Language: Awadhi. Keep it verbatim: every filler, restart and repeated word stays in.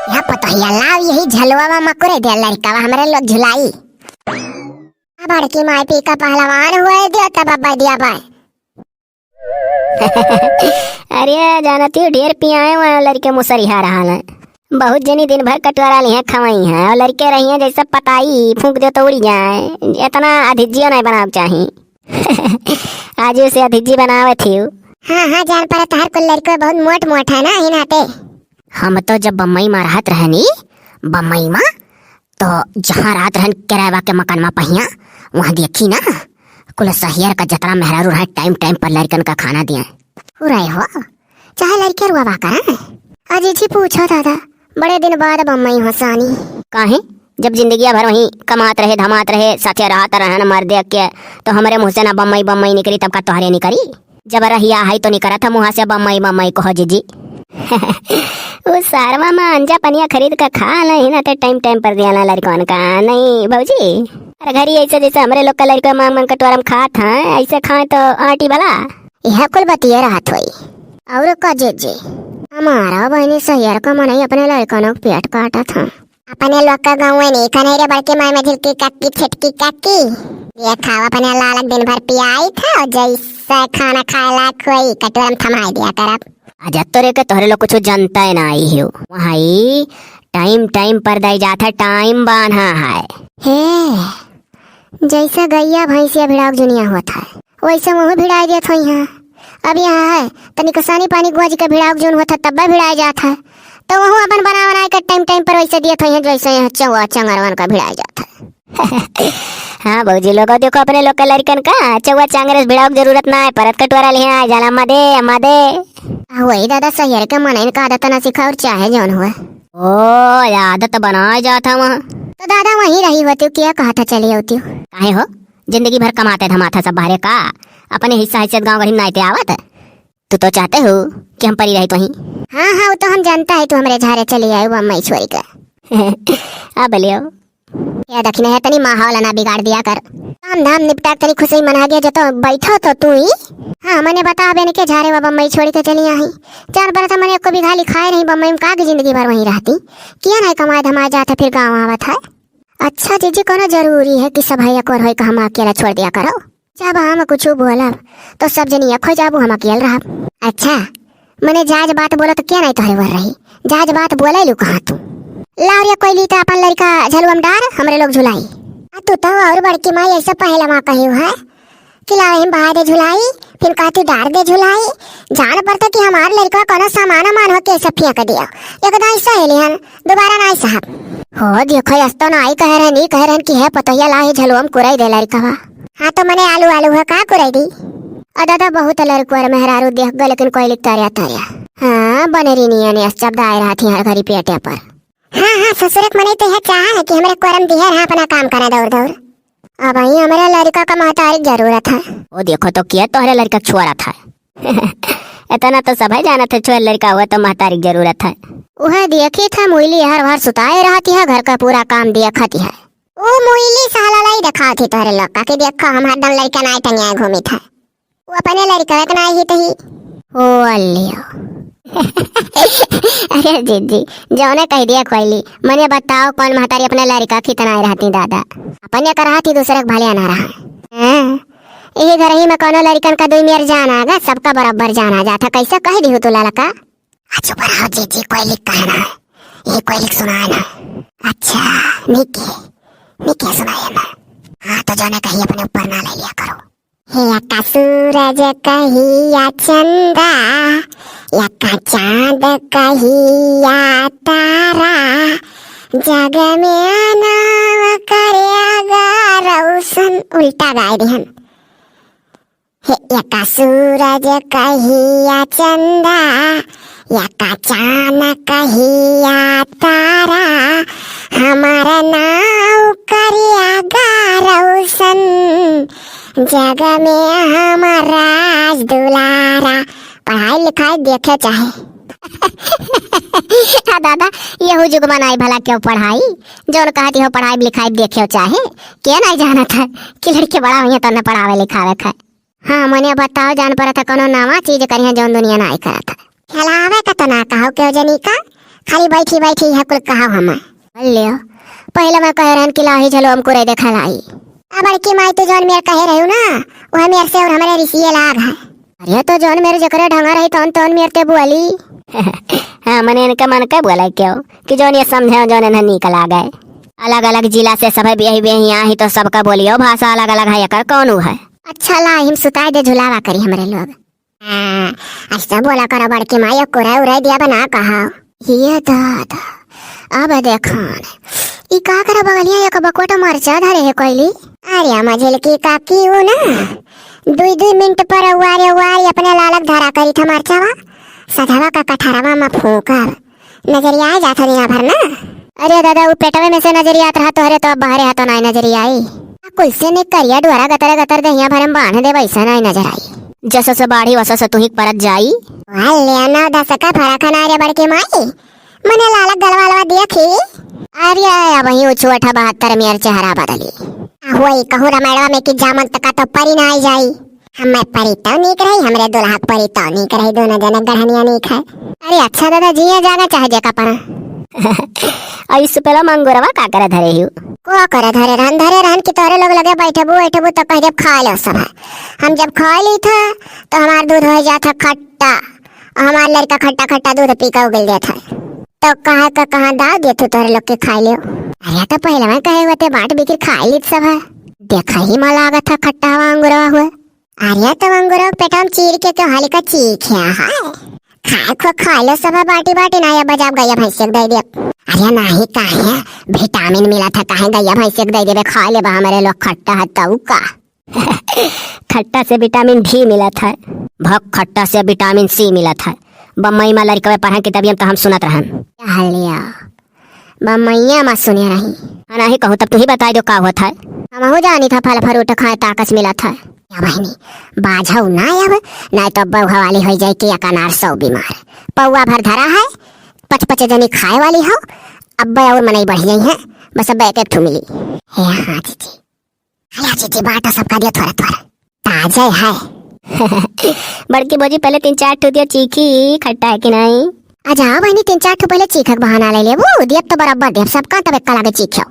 या पतोहिया, लाव यही झलुआ मा मकुरे दे लड़का, हमरे लोग झुलाई। अब बड़की माई पी का पहलवान हुए दियो तब अब दिया बाय। अरे जानती हो, ढेर पियाए हुए हैं लड़के, मुसरिहा रहा है। बहुत जनी दिन भर कटोरा लिहे खवाई हैं और लड़के रही हैं जैसे पताई, फूंक दे तो उड़ी जाए। इतना अधिज्जियो नहीं बनावे चाही। आज उसे अधिज्जी बनावे थी। हाँ हाँ, जान पर तहर कुल लड़के बहुत मोट मोट है ना, ही नाते। हम तो जब बम्बई मा रहत रहनी, बम्बई मा, तो जहाँ रहत रहन किराया के मकान मा पहिया, वहाँ देखी ना, कुल सहियर का जतरा मेहरारू रहे, टाइम टाइम पर लड़कन का खाना दिए। हो रहे हो, चाहे लड़के रुआ बा करें। अजी जी पूछो दादा, बड़े दिन बाद बम्बई हो सानी। काहे? जब जिंदगिया भर वहीं कमात रहे, धमात रहे, साथे रहत रहन मर्दे के, तो हमरे मुँह से ना बम्बई बम्बई निकली, तब का तोहरे निकली? जब रहिया है तो निकरत है मुँह से बम्बई बम्बई कहो जीजी। उ सारवा मा अंजा पनिया खरीद के खा ले ही ना, ते टाइम टाइम पर दिया ना लड़कन का, नहीं भौजी? अरे घरी ऐसे जैसे हमरे लोग का लड़का मांग मांग कटोरम खात हैं, ऐसे खाए तो आटी भला। यह कुल बतिये रहत होई। और का जीजी, हमारा बहनी सहियर का मनई अपने लड़कनों के पेट काटत हैं। अपने लोग का गाँव में नहीं कन्हैया बड़की माई में झिलकी कक्की छिटकी कक्की। देखाव अपने लालक दिन भर पियाई था और जैसे खाना खाए लायक होई कटोरा में थमाई दिया करब। अजा तोरे के तोहरे लोग कुछ जनता ही ना आई हो। वहाँ ई टाइम टाइम पर दई जात है, टाइम बान्हा है। हे, जैसे गैया भैंसिया भिड़ाव जुनिया होत है, वैसे वहू भिड़ाई देत होई हैं। अब यहाँ है, तनिक सानी पानी गुआ जी के भिड़ाव जौन होत है, तब्बे भिड़ाई जात है। तो वहू अपन बना बनाए के टाइम टाइम पर वैसे देत होई हैं, जैसे यहाँ चौवा चंगरवन का भिड़ाई जात है। हाँ भौजी लोगो, देखो अपने लोग के लड़कन का चौवा चंगरे से भिड़ाव के जरूरत ना है, परत कटोरा लिहे आ जाला, अम्मा दे, अम्मा दे। आ वही दादा सहियर के मनइन का आदत ना सिखाओ, चाहे जौन हुआ। ओ, आदत बनाए जात है वहाँ। तो दादा वहीं रही होती, क्या कहत है चली होती? काहे हो? जिंदगी भर कमाते धमाते सब बाहरे का, अपने हिस्सा हैसियत गाँव गढ़ी नाइते आवत। तू तो चाहते हो कि हम परी रहित वहीं। हाँ, हाँ, वो तो हम जानता है, तू हमरे झारे चली आए, वो अम्मा छोड़ी का। अब लियो। या दखिने है, तनी माहौल ना बिगाड़ दिया कर। काम धाम निपटा के तनी खुशी मना गया, जो तो बैठो तो तू ही। हाँ, मने बता, अब इनके झारे वो बम्बई छोड़ी के चली आई। चार बरस मने एको बीघा लिखाए नहीं बम्बई में, का की जिंदगी भर वहीं रहती। किया नहीं कमाए धमाए जात है, फिर गाँव आवत है। अच्छा जीजी, कोनो जरूरी है कि सब है एक और होई का हम अकेला छोड़ दिया करो? जब हम कुछ बोलब, तो सब जनी एक हो जाबू, हम अकेल रहब। अच्छा, मने जाज बात बोलो तो क्या नहीं तोहरे वर रही? जाज बात बोले लू कहाँ तू? लाओ रे कोयली, तो अपन लड़का झलुआ में डार, हमरे लोग झुलाई। आ तू तो और बड़की माई ऐसे पहले माँ कही है कि लाओ हम बहा दे झुलाई, फिर कहती डार दे झुलाई। जान पड़ता कि हमार लड़का कोनो सामान मान हो के ऐसे फेंक दिया। एकदम सहेली हन, दोबारा नाई साहब। हो देखो, अस तो नाई कह रहन, ई कह रहन कि हे पतोहिया ला ही झलुआ में कुराई दे लड़कवा। हाँ तो मने आलू आलू है का कुराई दी? अ दादा बहुत लड़कुअर मेहरारू देख गए, लेकिन कोई लिख तरिया तरिया। हाँ, बनेरी नियन अस चबदाए रहत ही हर घड़ी पेटे पर। हाँ, हाँ, ससुरक मने तो यह चाह है कि हमरे कोरम दिहर हाँ अपना काम करे दौड़ दौड़। अब आई हमरे लड़का का महतारी जरूरत है। ओ देखो तो किया तोहरे लड़का छोरा था। इतना तो सभे जानत है, छोर लड़का हुआ तो महतारी के जरूरत है। उहे देखी था मुइली हर भर सुताए रहती है, घर का पूरा काम देखती है। ओ मुइली साला लाई दिखाती तोहरे लोग का कि देखो हम हरदम लड़का नाई टंगिया घूमी था। वो अपने लड़का के नाई ही तही। ओ अल्लियो। अरे जीजी, जौने कह दिया खोइली, मने बताओ कौन महतारी अपने लड़का खितनाए रहती दादा। अपने का रहती दूसरे के भले ना रहा। हाँ, यही घर ही में कोनो लड़कन का दुई मेर जान आ गा, सबका बराबर जान आ जाता। कैसे कह दिहु तू ललका? आ चुप रहो जीजी, कोई लिख कहना है, ये कोई लिख सुनाए ना। अच्छा, निके, निके सुनाए ना। हाँ, तो जौने कही अपने ऊपर ना ले लिया करो। हे अक्का सूरज कहिया चंदा, अक्का चांद कहिया तारा, जग में नाव करे अगा रौशन। उल्टा गाए दिहन। हे अक्का सूरज कहिया चंदा, अक्का चान कहिया तारा, हमार नाव करिया गा रौशन, जग में हमार राज दुलारा। पढ़ाई लिखाई देखे चाहे। हाँ दादा, यहू जुग बनाई भला क्यों पढ़ाई, जौन कहती हो पढ़ाई लिखाई देखे चाहे, के नहीं जानत है कि लड़के बड़ा हुई है तो न पढ़ावे लिखावे का। हाँ, मने बताओ, जान पड़त है कोनो नवा चीज करिहे जौन दुनिया नाई करत है। खेलावे का तो ना कहो केहू जनी का, खाली बैठी बैठी है कुल कहा हम। बोल लियो, पहले मैं कहे रहन कि लाही झलो हमको रे देखा लाई। अब बड़की माई तू जौन मेर कहे रहू ना, वह मेर से और हमरे रिसिये लाग है। अरे तो जौन मेर जकरे ढंगा रही तौन तौन मेर ते बोली। हाँ, मने इनका मन का बोला क्यों कि जौन ये समझे जौन इन्हें नीक लागे। अलग अलग जिला से सभे बियाही बियाही आई तो सबका बोलियो भाषा अलग अलग है, एकर कौन ऊ है? अच्छा ला, हिम सुताई दे झुलावा करी हमरे लोग। हाँ, अच्छा बोला करो बड़की माई, कुरे उरे दिया बना कहा। ये दादा, अब देखन, ई का करे बगलिया एक बकोटा मरचा धरे है कोइली। अरे मझिल की काकी ऊ ना, दुई दुई मिनट पर उवारे उवारे अपने लालक धरा करी था मरचावा, सधवा का कठरवा में फूंकब। नजरिया आ जात हवे यहाँ भर ना। अरे दादा, ऊ पेटवे में से नजरिया आत रहा तोहरे, तो अब बाहरे हाथों नाई नजरिया आई। आ कुल से ने करिया डुअरा गतर गतर देहिया भरे में बांध दे, वैसा नाई नजर आई। जस से बाढ़ी वस से तुही परत जाई। वाह, ले नौ दस का फरक है ना रे बड़की माई। मने लालक गलवा लवा देखी। अरे अब ही उछुअठा बहत्तर मेर चेहरा बदली। आ होई कहूँ रमेड़वा में कि जामन तका तो परी ना आई जाई। हमें परी तो नीक रही, हमरे दुल्हा परी तो नीक रही, दोनों जने गढ़निया नीक है। अरे अच्छा दादा, जिया जागा चाहे जेका परा। और इस पेला मंगुरवा का करे धरे हियो? को करे धरे रहन, धरे रहन कि तोरे लोग लगे बैठबू, बैठबू तो कह जब खा लो सब है। हम जब खा ली था तो हमार दूध हो जात है खट्टा, और हमार लड़का खट्टा खट्टा दूध पी के उगल जात है। तो कहा का कहाँ दाव दे तू तोरे लोग के खाए लियो? अरे तो पहले मैं कहे होते बांट बिखिर खाए ली सब है। देखा ही मा लागत है खट्टा हवा अंगुरवा हुआ। अरे तो अंगुरवा पेटवा में चीर के क्यों हाली का चीख है, हाय। खाए खो खा लो सब बाटी बाटी ना, या बजाब गैया भैंस के दे दे। अरे नाही काहे, विटामिन मिला था, काहे गैया भैंस के दे देबे, खा लेबा हमरे लोग खट्टा है तऊ का। खट्टा से विटामिन डी मिला था। भक खट्टा से विटामिन सी मिला था। बम्बई में लड़कवे पढ़न की तबियत तो हम सुनत रहन। क्या हाल लिया? बम्बैया मा सुने रही। हाँ, नाही कहूँ तब तू ही बताई दो का होत है। हमहू जानी था फल फ्रूट खाए ताकत मिलत है। या बहिनी, बाझऊ ना अब, नाई तो बउहा वाली होई जाई कि एक अनार सौ बीमार। पौवा भर धरा है, पच पच जनी खाए वाली हो, अब और मनई बढ़ जाई है, बस अब एक एक ठू मिली। हे हाँ जीजी, हला जीजी बाटा सबका दिया थोड़ा थोड़ा। ताजे है। बड़की भौजी पहले तीन चार ठू दिया चीखी, खट्टा है कि नहीं? अच्छा हाँ बहिनी, तीन चार ठू पहले चीखक बहाना ले लेबू, दियब तो बराबर दियब, सबका तब एक्का लागे चीख्यो।